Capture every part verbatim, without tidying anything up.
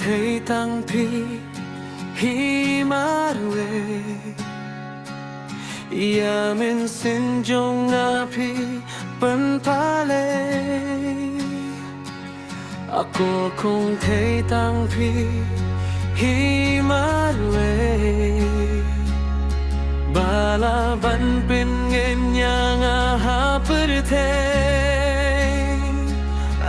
Thei tang phi hi marwei, ïa mynsiem jong nga phi pynpalei. Ako kong thei tang phi hi marwei, ba la ban pynngeit ïa nga ha pyrthei.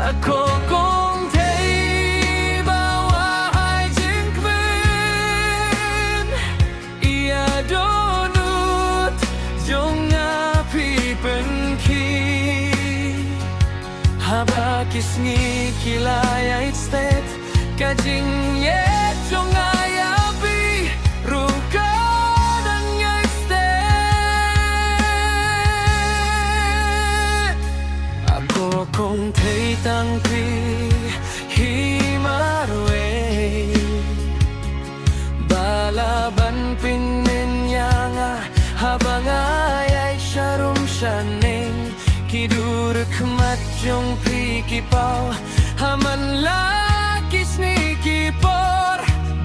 Ako kong thei ba wa ai jingkmen, ïa dohnud jong nga phi pynkhih. Haba ki sngi ki la ïaid stet, ka jingïeit jong nga ïa phi ruh ka dang ïaid stet. Ako kong thei tang phi hi marwei, ba la ban pynngeit ïa nga haba nga ïaid sharum shaneng. Ki dur khmat jong phi ki paw ha man la ki sngi ki por,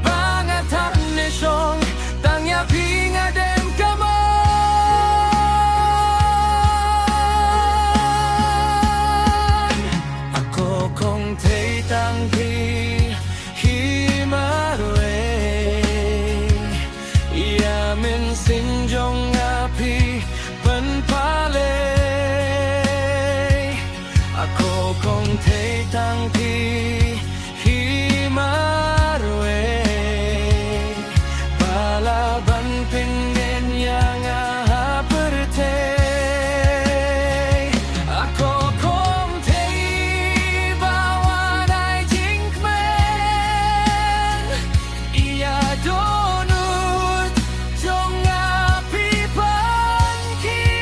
ba nga tang ne shong tang ïa phi nga dem kamon. Ako kong thei tang phi hi marwei, ïa mynsiem jong nga phi pynpalei. Ako kong thei tang phi hi marwei, ba la ban pynngeit ïa nga ha pyrthei. Ako kong thei ba wa ai jingkmen, ïa dohnud jong nga phi pynkhih.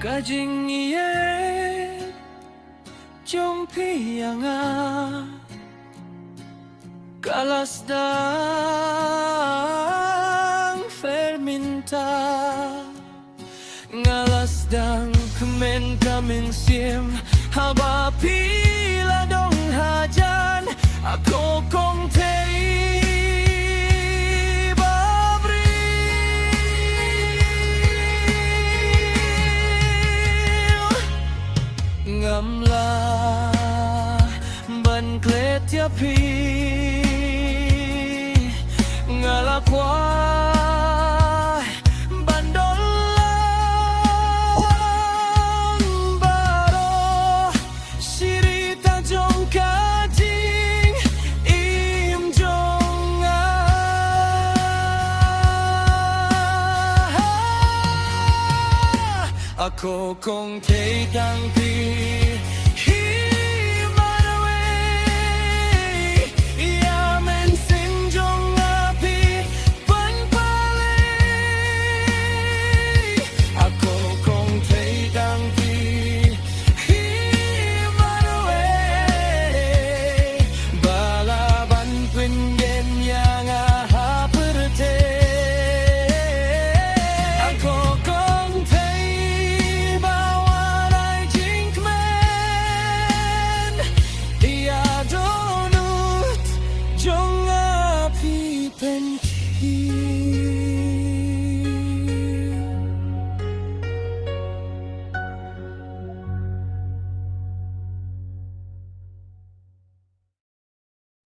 Ka jingïeit jong phi ïa nga ka la sdang fer mynta. Nga la sdang kmen ka mynsiem haba phi la dang hajan. Ako kong thei ba briew, ngam lah ban klet ïa phi. Nga la kwah ban don lang baroh shi rta jong ka jingim jong nga. Ako kong thei tang phi